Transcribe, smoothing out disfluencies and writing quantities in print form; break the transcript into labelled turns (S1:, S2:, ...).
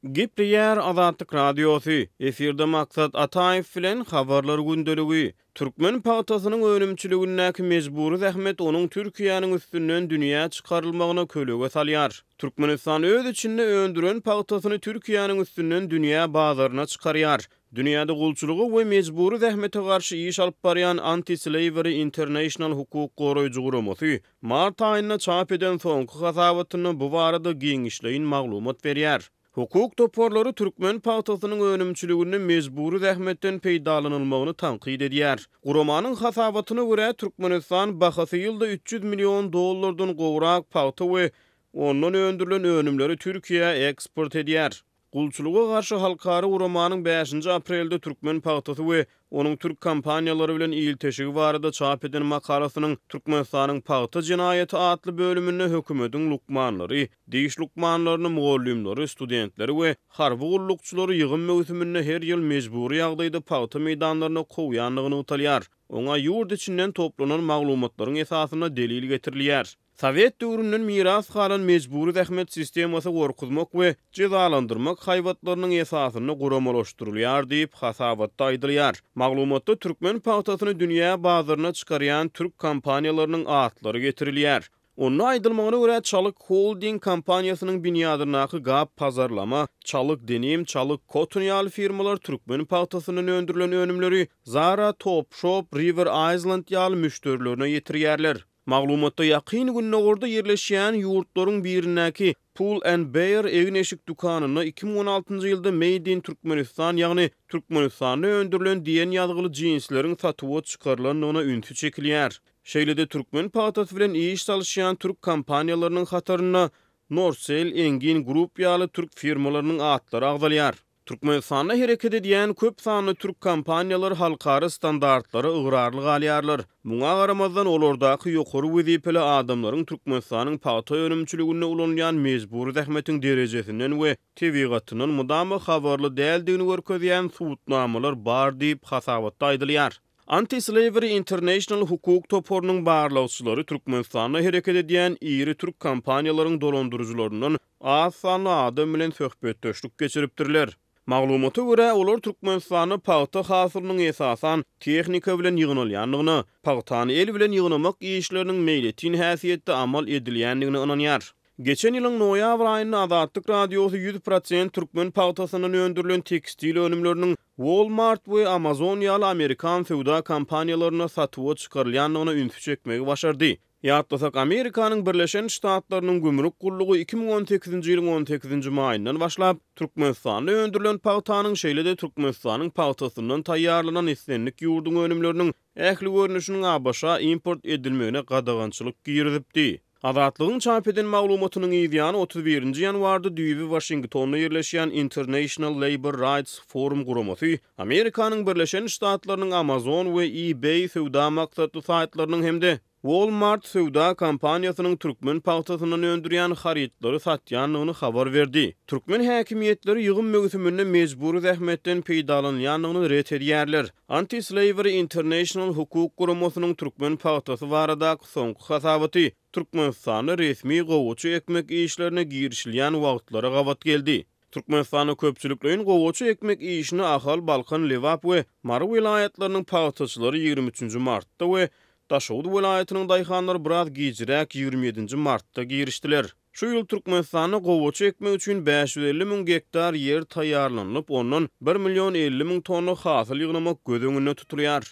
S1: Gepleýär Azatlyk Radiosy, efirde Maksat Ataýew bilen Habarlar gündeligi. Türkmen pagtasynyň önümçiligindäki mejbury zähmet onuň Türkiýäniň üstünden dünýä çykarylmagyna kölege salýar. Türkmenistan öz içinde öndüren pagtasyny Türkiýäniň üstünden dünýä bazaryna çykarýar. Dünýäde gulçulyga we mejbury zähmete garşy iş alyp barýan Anti-Slavery International hukuk goraýjy guramasy mart aýynda çap eden soňky hasabatynda bu barada giňişleýin maglumat berýär. Hukuk toparlary türkmen pagtasynyň önümçiliginde mejbury zähmetden peýdalanylmagyny tankyt edýär. Guramanyň hasabatyna görä, Türkmenistan bahasy ýylda 300 million dollardan gowrak pagta we ondan öndürilen önümleri Türkiýä eksport edýär. Gulçulyga garşy halkara guramanyň bäşinji aprelde türkmen pagtasy we onuň türk kompaniýalary bilen ilteşigi barada çap eden makalasynyň Türkmenistanyň pagta jenaýaty atly bölüminde hökümetiň lukmanlary, diş lukmanlaryny, mugallymlary, studentleri we harby gullukçylary ýygym möwsüminde her ýyl mejbury ýagdaýda pagta meýdanlaryna kowýandygy nygtalýar. Oňa ýurt içinden toplanan maglumatlaryň esasynda delil getirilýär. Sowet döwründen miras galan mejbury zähmet sistemasy gorkuzmak we jezalandyrmak haýbatlarynyň esasynda guramalaşdyrylýar diýip, hasabatda aýdylýar. Maglumatda türkmen pagtasyny dünýä bazaryna çykarýan türk kompaniýalarynyň atlary getirilýär. Onda aýdylmagyna görä, Çalyk Holding kompaniýasynyň binýadyndaky Gap Pazarlama, Çalyk Denim, Çalyk Cotton ýaly firmalar türkmen pagtasyndan öndürilen önümleri Zara, Topshop, River Island ýaly müşderilerine ýetirýärler. Maglumatda Ýakyn Gündogarda ýerleşýän ýurtlaryň birindäki Pull and Bear egin-eşik dükanynda 2016-njy ýylda Made in Turkmenistan, ýagny Türkmenistanda öndürilen diýen ýazgyly jinsleriň satuwa çykarylandygyna ünsi çekilýär. Şeýle-de türkmen pagtasy bilen iş salyşýan türk kompaniýalarynyň hatarynda Norsel, Engin Group ýaly türk firmalarynyň atlary agzalýar. Türkmenistanda hereket edýän köp sanly türk kompaniýalary halkara standartlara ygrarly galýarlar. Muňa garamazdan, olardaky ýokary wezipeli adamlaryň Türkmenistanyň pagta önümçiliginde ulanylýan mejbury zähmetiň derejesinden we tebigatyndan mydama habarly däldigini görkezýän subutnamalar bar diýip, hasabatda aýdylýar. Anti-Slavery International hukuk toparynyň barlagçylary Türkmenistanda hereket edýän iri türk kompaniýalaryň dolandyryjylaryndan az sanly adam bilen söhbetdeşlik geçiripdirler. Maglumata görä, olar Türkmenistanda pagta hasylynyň esasan tehnika bilen ýygnalýandygyna, pagtany el bilen ýygnamak işleriniň meýletin häsiýetde amal edilýändigine ynanýar. Geçen ýylyň noýabr aýynda Azatlyk Radiosy 100% türkmen pagtasyndan öndürilen tekstil önümleriniň Walmart we Amazon ýaly amerikan söwda kompaniýalarynda satuwa çykarylýandygyna ünsi çekmegi başardy. Ýatlasak, Amerikanyň Birleşen Ştatlarynyň gümrük gullugy 2018-nji ýylyň on sekizinji maýyndan başlap, Türkmenistanda öndürilen pagtanyň, şeýle-de Türkmenistanyň pagtasyndan taýýarlanan islendik ýurduň önümleriniň ähli görnüşiniň ABŞ-a import edilmegine gadagançylyk girizipdi. Azatlygyň çap eden maglumatynyň yzýany 31-nji ýanwarda düýbi Waşingtonda ýerleşýän International Labour Rights Forum guramasy Amerikanyň Birleşen Ştatlarynyň Amazon we eBay söwda maksatly saýtlarynyň hem-de Walmart söwda kompaniýasynyň türkmen pagtasyndan öndürýän harytlary satýandygyny habar berdi. Türkmen häkimiýetleri ýygym möwsüminde mejbury zähmetden peýdalanylýandygyny ret edýärler. Anti-Slavery International hukuk guramasynyň türkmen pagtasy baradaky soňky hasabaty Türkmenistanda resmi gowaça ekmek işlerine girişilýän wagtlara gabat geldi. Türkmenistanda köpçülikleýin gowaça ekmek işine Ahal, Balkan, Lebap we Mary welaýatlarynyň pagtaçylary 23-nji martda we Daşoguz welaýatynyň daýhanlary biraz gijräk, 27-nji martda girişdiler. Şu ýyl Türkmenistanda gowaça ekmek üçin 550 müň gektar ýer taýýarlanylyp, ondan bir million 50 müň tonna hasyl ýygnamak göz öňünde tutulýar.